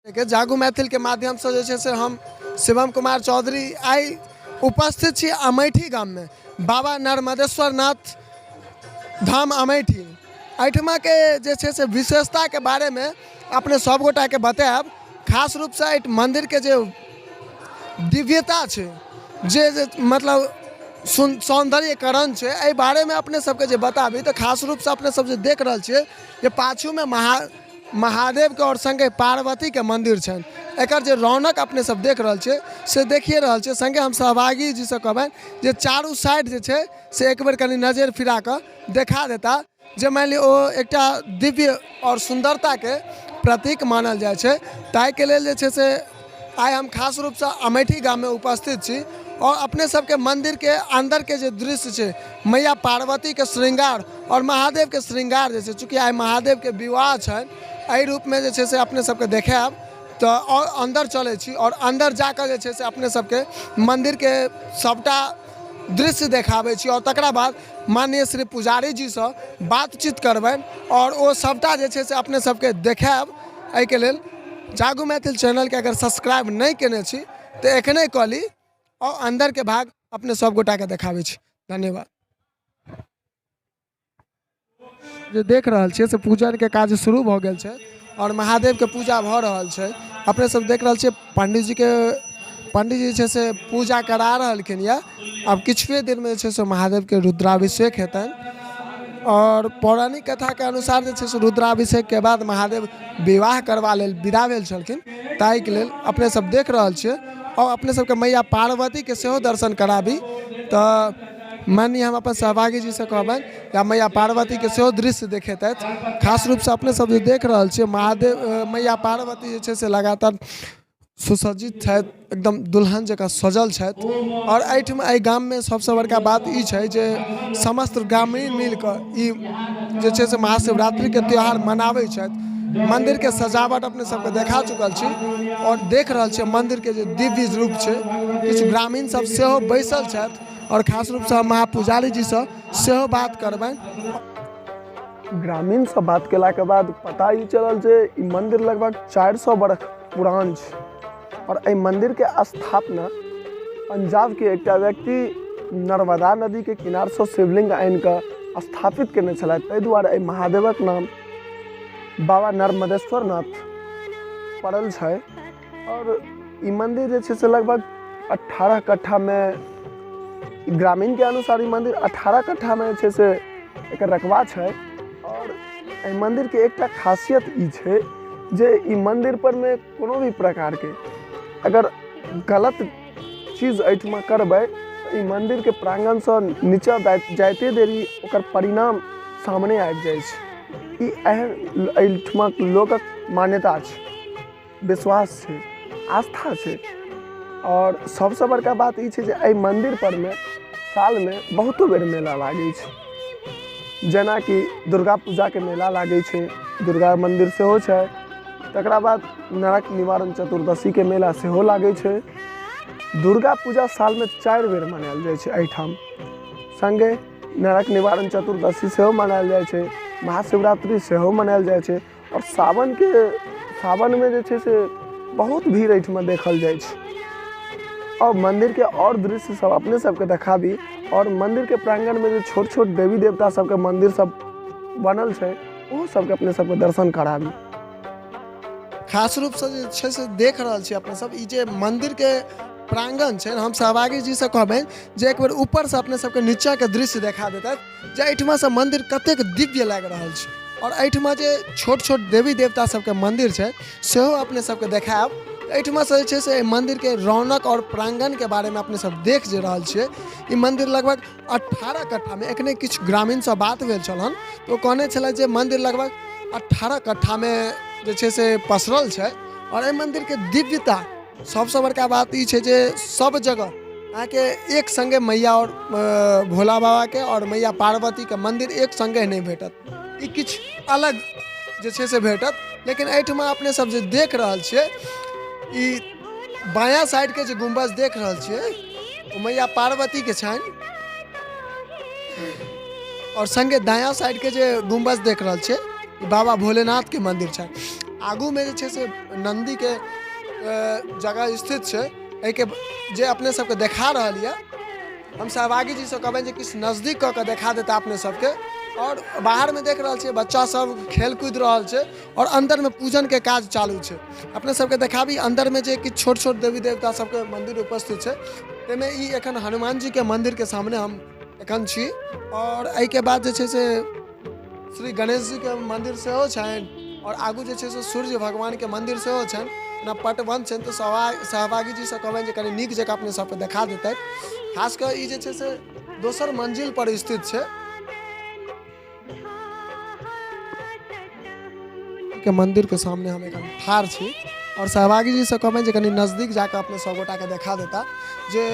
के जागू मैथिलके माध्यमसँ जे छै से हम शिवम कुमार चौधरी आइ उपस्थित छी अमेठी गाममे बाबा नर्मदेश्वर नाथ धाम अमेठी। एहिठमाके जे छै से विशेषताके बारेमे अपने सभगोटाके बतायब। खास रूपसँ एहि मन्दिरके जे दिव्यता छै, जे जे मतलब सौन्दर्यकरण छै, एहि बारेमे अपने सबके जे बताबी तऽ खास रूपसँ अपने सब जे देख रहल छियै जे पाछूमे महादेवके आओर सङ्गे पार्वतीके मन्दिर छनि। एकर जे रौनक अपने सब देख रहल छियै से देखिए रहल छियै। सङ्गे हम सहभागी जीसँ कहबनि जे चारू साइड जे छै से एक बेर कनि नजरि फिरा कऽ देखा देता, जे मानि लिअ ओ एकटा दिव्य आओर सुन्दरताके प्रतीक मानल जाइ छै। ताहिके लेल जे छै से आइ हम खास रूपसँ अमेठी गाममे उपस्थित छी आओर अपने सबके मन्दिरके अन्दरके जे दृश्य छै, मैया पार्वतीके श्रृंगार आओर महादेवके श्रृंगार जे छै, चूँकि आइ महादेवके विवाह छनि, एहि रूपमे जे छै से अपने सबके देखायब। तऽ आओर अन्दर चलै छी आओर अन्दर जाकऽ जे छै से अपने सबके मन्दिरके सबटा दृश्य देखाबै छी आओर तकरा बाद माननीय श्री पुजारी जीसँ बातचीत करबनि आओर ओ सबटा जे छै से अपने सबके देखायब। एहिके लेल जागू मैथिल चैनलके अगर सब्सक्राइब नहि केने छी तऽ एखने कऽ ली आओर अन्दरके भाग अपने सब गोटाके देखाबै छी। धन्यवाद। जे देख रहल छियै से पूजनके काज शुरू भऽ गेल छै आओर महादेवके पूजा भऽ रहल छै। अपने सब देख रहल छियै पंडीजी जे छै से पूजा करा रहलखिन यऽ। आब किछुए दिनमे जे छै से महादेवके रुद्राभिषेक हेतनि आओर पौराणिक कथाके अनुसार जे छै से रुद्राभिषेकके बाद महादेव विवाह करबा लेल विदा भेल छलखिन। ताहिके लेल अपने सब देख रहल छियै आओर अपने सबके मैया पार्वतीके सेहो दर्शन कराबी। तऽ माननीय हम अपन सहभागी जीसँ कहबनि या मैया पार्वतीके सेहो दृश्य देखेतथि। खास रूपसँ अपने सब जे देख रहल छियै महादेव मैया पार्वती जे छै से लगातार सुसज्जित छथि, एकदम दुल्हन जकाँ सजल छथि। आओर एहिठाम एहि गाममे सबसँ बड़का बात ई छै जे समस्त ग्रामीण मिलकऽ ई जे छै से महाशिवरात्रिके त्यौहार मनाबै छथि। मन्दिरके सजावट अपने सबके देखा चुकल छी आओर देख रहल छियै मन्दिरके जे दिव्य रूप छै। किछु ग्रामीण सब सेहो बैसल छथि आओर खास रूपसँ हम महापुजारी जीसँ सेहो बात करबनि। ग्रामीणसँ बात केलाके बाद पता ई चलल जे ई मन्दिर लगभग 400 बरख पुरान छै आओर एहि मन्दिरके स्थापना पंजाबके एकटा व्यक्ति नर्मदा नदीके किनारसँ शिवलिंग आनिकऽ स्थापित केने छलथि। ताहि दुआरे एहि महादेवक नाम बाबा नर्मदेश्वर नाथ पड़ल छै। आओर ई मन्दिर जे छै से लगभग 18 कट्ठामे, ग्रामीणके अनुसार ई मन्दिर 18 कट्ठामे जे छै से एकर रकबा छै। आओर एहि मन्दिरके एकटा खासियत ई छै जे ई मन्दिर परमे कोनो भी प्रकारके अगर गलत चीज एहिठमा करबै तऽ ई मन्दिरके प्राङ्गणसँ नीचाँ जाइते देरी ओकर परिणाम सामने आबि जाइ छै। ई एहन एहिठमाक लोकक मान्यता छै, विश्वास छै, आस्था छै। आओर सबसँ बड़का बात ई छै जे एहि मन्दिर परमे सालमे बहुतो बेर मेला लागै छै, जेनाकि दुर्गा पूजाके मेला लागै छै, दुर्गा मन्दिर सेहो छै। तकरा बाद नरक निवारण चतुर्दशीके मेला सेहो लागै छै। दुर्गा पूजा सालमे 4 बेर मनायल जाइ छै एहिठाम, सङ्गे नरक निवारण चतुर्दशी सेहो मनायल जाइ छै, महाशिवरात्रि सेहो मनायल जाइ छै। आओर सावनमे जे छै से बहुत भीड़ एहिठमा देखल जाइ छै। आओर मन्दिरके आओर दृश्य सब अपने सबके देखाबी। आओर मन्दिरके प्राङ्गणमे जे छोट छोट देवी देवता सबके मन्दिर सब बनल छै ओहो सबके अपने सबके दर्शन कराबी। खास रूपसँ जे छै से देख रहल छी अपने सब ई जे मन्दिरके प्राङ्गण छै, हम सहभागी जीसँ कहबनि जे एक बेर ऊपरसँ अपने सबके नीचाँके दृश्य देखा देतथि जे एहिठमासँ मन्दिर कतेक दिव्य लागि रहल छै। आओर एहिठमा जे छोट छोट देवी देवता सबके मन्दिर छै सेहो अपने सबके देखायब। एहिठमासँ जे छै से एहि मन्दिरके रौनक आओर प्राङ्गणके बारेमे अपने सब देख जे रहल छियै। ई मन्दिर लगभग 18 कट्ठामे, एखने किछु ग्रामीणसँ बात भेल छल हन तऽ ओ कहने छलथि जे मन्दिर लगभग 18 कट्ठामे जे छै से पसरल छै। आओर एहि मन्दिरके दिव्यता सबसँ बड़का बात ई छै जे सब जगह अहाँके एक सङ्गे मैया आओर भोला बाबाके आओर मैया पार्वतीके मन्दिर एक सङ्गे नहि भेटत, ई किछु अलग जे छै से भेटत। लेकिन एहिठमा अपने सब जे देख रहल छियै ई बायाँ साइडके जे गुम्बज देख रहल छियै ओ मैया पार्वतीके छनि आओर सङ्गे दायाँ साइडके जे गुम्बज देख रहल छियै ई बाबा भोलेनाथके मन्दिर छनि। आगूमे जे छै से नन्दीके जगह स्थित छै। एहिके जे अपने सबके देखा रहल यऽ, हम सहभागी जीसँ कहबनि जे किछु नजदीक कऽ कऽ देखा देता अपने सबके। आओर बाहरमे देख रहल छियै बच्चा सब खेल कूदि रहल छै आओर अन्दरमे पूजनके काज चालू छै। अपने सबके देखाबी अन्दरमे जे किछु छोट छोट देवी देवता सबके मन्दिर उपस्थित छै। ताहिमे ई एखन हनुमान जीके मन्दिरके सामने हम एखन छी। आओर एहिके बाद जे छै से श्री गणेश जीके मन्दिर सेहो छनि आओर आगू जे छै से सूर्य भगवानके मन्दिर सेहो छनि। ओना पट बन्द छनि तऽ सहभागी जीसँ कहबनि जे कनि नीक जकाँ अपने सबके देखा देतथि। खास कऽ ई जे छै से दोसर मंजिल पर स्थित छै के मंदिर के सामने हम एखन ठाढ़ छी और सहभागी जी से कहबनि जे कनि नजदीक जाकऽ अपने सब गोटाके देखा देता जे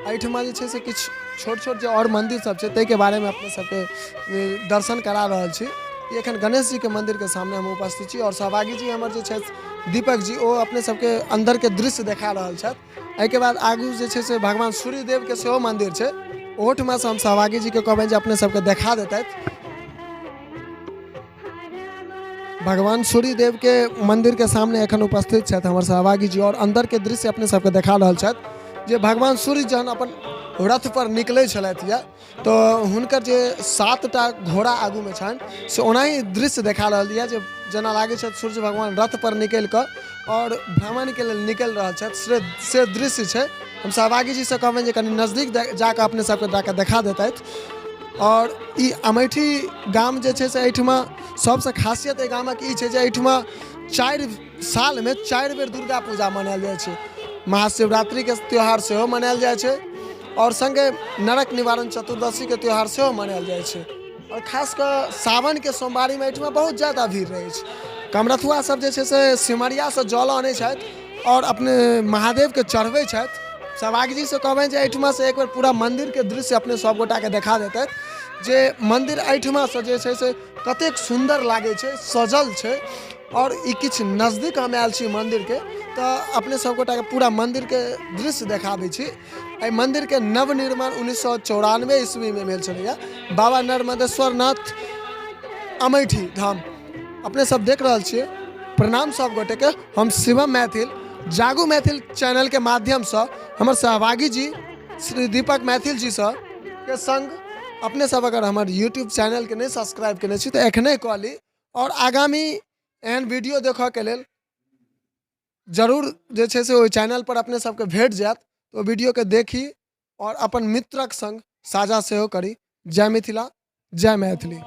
एहिठमा जे छै से किछु छोट छोट जे आओर मंदिर सब छै ताहिके बारेमे अपने सबके दर्शन करा रहल छी। ई एखन गणेश जीके मंदिरके सामने हम उपस्थित छी और सहभागी जी हमर जे छथि दीपक जी, ओ अपने सबके अन्दरके दृश्य देखा रहल छथि। एहिके बाद आगू जे छै से भगवान सूर्यदेवके सेहो मन्दिर छै, ओहोठुमासँ हम सहभागी जीके कहबनि जे अपने सबके देखा देतथि। भगवान सूर्यदेवके मन्दिरके सामने एखन उपस्थित छथि हमर सहभागी जी और अन्दरके दृश्य अपने सबके देखा रहल छथि जे भगवान सूर्य जहन अपन रथ पर निकलै छलथि यऽ तऽ हुनकर जे 7टा घोड़ा आगूमे छनि से ओनाही दृश्य देखा रहल यऽ जे जेना लागै छथि सूर्य भगवान रथ पर निकलि कऽ आओर भ्रमणके लेल निकलि रहल छथि से दृश्य छै। हम सहभागी जीसँ कहबनि जे कनि नजदीक जाकऽ अपने सबके जाकऽ देखा देतथि। आओर ई अमेठी गाम जे छै से एहिठमा सबसँ खासियत एहि गामक ई छै जे एहिठमा 4 सालमे 4 बेर दुर्गा पूजा मनायल जाइ छै। महाशिवरात्रिके त्यौहार सेहो मनायल जाइ छै आओर सङ्गे नरक निवारण चतुर्दशीके त्यौहार सेहो मनायल जाइ छै। आओर खास कऽ सावनके सोमवारीमे एहिठमा बहुत ज्यादा भीड़ रहै छै। कमरथुआ सब जे छै से सिमरियासँ जल आनै छथि आओर अपने महादेवके चढ़बै छथि। सहभागीजीसँ कहबनि जे एहिठमासँ एक बेर पूरा मन्दिरके दृश्य अपने सभगोटाके देखा देतथि जे मन्दिर एहिठमासँ जे छै से कतेक सुन्दर लागै छै, सजल छै। आओर ई किछु नजदीक हम आयल छी मन्दिरके तऽ अपने सभगोटाके पूरा मन्दिरके दृश्य देखाबै छी। एहि मन्दिरके नवनिर्माण 1994 ईस्वीमे भेल छलैए। बाबा नर्मदेश्वर नाथ अमेठी धाम अपने सब देख रहल छियै। प्रणाम सब गोटेके। हम शिवम मैथिल जागू मैथिल चैनलके माध्यमसँ हमर सहभागी जी श्री दीपक मैथिल जीसँ के संग अपने सब अगर हमर यूट्यूब चैनलके नहि सब्सक्राइब केने छी तऽ एखने कऽ ली और आगामी एहन वीडियो देखऽके लेल जरूर जे छै से ओहि चैनल पर अपने सबके भेट जायत। तऽ ओ वीडियोके देखी और अपन मित्रक संग साझा सेहो करी। जय मिथिला, जय मैथिली।